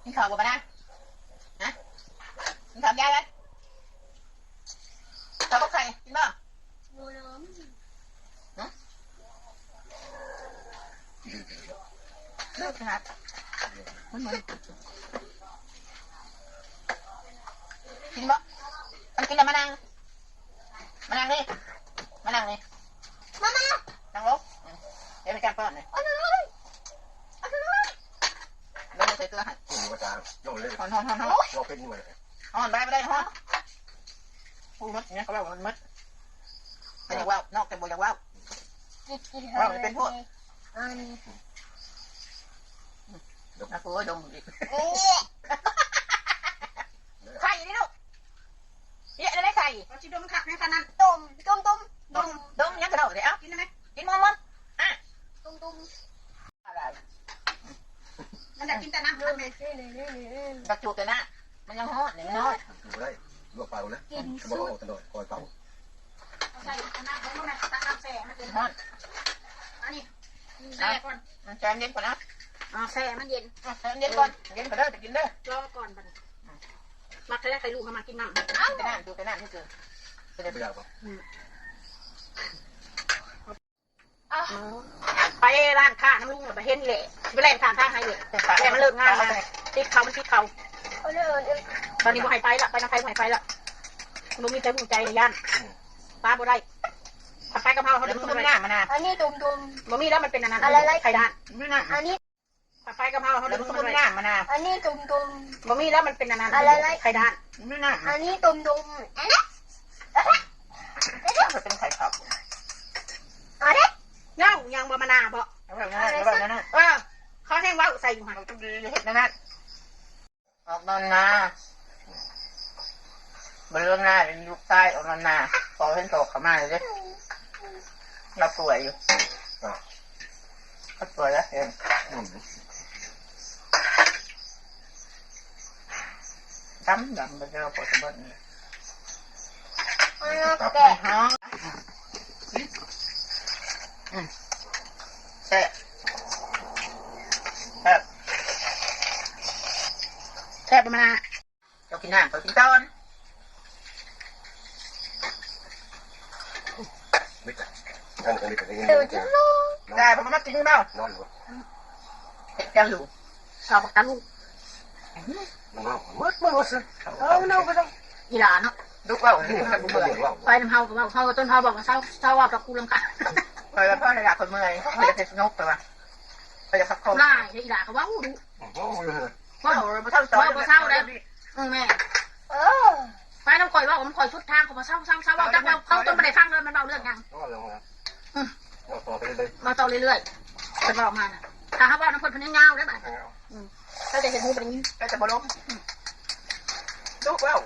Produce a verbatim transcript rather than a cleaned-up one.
กินข้าวบ่มานะฮะกินข้าวยายเลยข้าวกับไข่กินบ่ฮะเลิกนะครับมันเหมือนกินบ่มันกินแล้วมานั่ง มานั่งนี่ มานั่งนี่ มามานั่งลงอืมเดี๋ยวไปจับป้อนเลยเอามามาเอามามาลงไปใส่ตัวให้กินกระจาลงเลยฮอนฮอนฮอนฮอนลงเป็นหน่วยเลยฮอนไปไม่ได้ฮอนพูดมดเนี่ยเขาบอกมันมดมันอยากว่านอกแต่บ่อยากว่าว่ามันเป็นพวกอันนะกูดมอีกไข่นี่ลูก เยอะเลยไข่เอาชิดมคักในขนาดต้มต้มต้มต้มดมยังกระโดดเลยเอ้ากินได้ไหมกินมันมันอ่ะต้มต้มอะไรมันอยากกินแต่น้ำมันเลยกระจุกแต่นะมันยังฮ้อนเนี่ยมันฮ้อนอยู่ได้ลวกเปล่านะกินบ่เอาตลอดคอยเป่าเอาใส่น้ำมันมันตักน้ำแช่มันเป็นฮ้อนอันนี้แช่ก่อนมันแช่เย็นก่อนนะอ่าแช่มันเย็นอ่าแช่เย็นก่อนเย็นก่อนเด้อจะกินเด้อรอก่อนบัดนี้ มักแท้ไข่ลูกเขามากินน้ำเอ้าแต่นั่นดูแต่นั่นนี่คือเป็นไม่ได้ปะอืมไปร้านค้าน้ำลุงน่ะไปเห็นแหละไปแล่นข้างทางให้เลยแต่มันเลิกงานมาติดเขามันติดเขาตอนนี้บ่ให้ไปละไปนำใครบ่ให้ไปละบ่มีใจหูใจย่านป้าบ่ได้ถ้าไปกับเฮาเขาดึงมันหน้ามานะอันนี้ตุ่มๆบ่มีแล้วมันเป็นอันนั้นอะไรๆไข่ดานไม่น่าอันนี้ ถ้าไปกับเฮาเขาดึงมันหน้ามานะอันนี้ตุ่มๆบ่มีแล้วมันเป็นอันนั้นอะไรๆไข่ดานไม่น่าอันนี้ตุ่มๆอันนี้มันเป็นไข่ขาวอันนี้เน่ายังบ่มานาบ่เอาแบบนั้นเอาแบบนั้นนะเออเขาแห้งเว้าใส่อยู่หั่นมันต้องดีเฮ็ดนั่นนะออกนอนนาบ่เรื่องหน้าเป็นลูกใต้ออกนอนนาขอเห็นโตเขามาเลยเด้อเราป่วยอยู่อ่ะ ก็สวยแล้วเองอืมดำดำไปเจอปวดสะบัดนี่ตับแกะฮะอืมแซ่บแซ่บแซ่บประมาณ เจ้ากินน้ำเขากินต้อนไม่จัดนั่นก็ไม่จัดได้ยินเดี๋ยวจะลงได้เพราะมันมากินเมา นอนอยู่เจ้าอยู่ชาวปากกาลูกมันนอนมืดมืดสิเอาเน่าไปซะอีหลาเนาะลูกเล่าเนี่ยมันเบื่อเล่าไปนำเฮากับเฮาเฮาต้นเฮาบอกว่าเศร้าเศร้าว่ากับกูลำคาญไปแล้วพ่อในหลักคนเมื่อยเขาจะเทสนุกไปว่ะเขาจะขับคอหน้าอีหลาเขาว่าอู้ดุโอ้โหเลยว่าเราไม่เท่าจอยว่าบ่เศร้าเลย อืมแม่เออไปน้ำข่อยเว่าผมข่อยสุดทางเขาบอกเศร้าเศร้าเศร้าเว่าจักว่าเขาต้นบ่ได้ฟังเลยมันเว้าเรื่องหยังก็ลงมาอืมเว้าต่อไปเลยเว้าต่อเรื่อยๆเพิ่นเว้ามาน่ะถ้าเขาเว้านำเพิ่นเพิ่นยังยาวเด้บัดเอาอืมเขาจะเห็นหูเป็นอย่างนี้ก็จะบ่ลงอืมลูกเว้า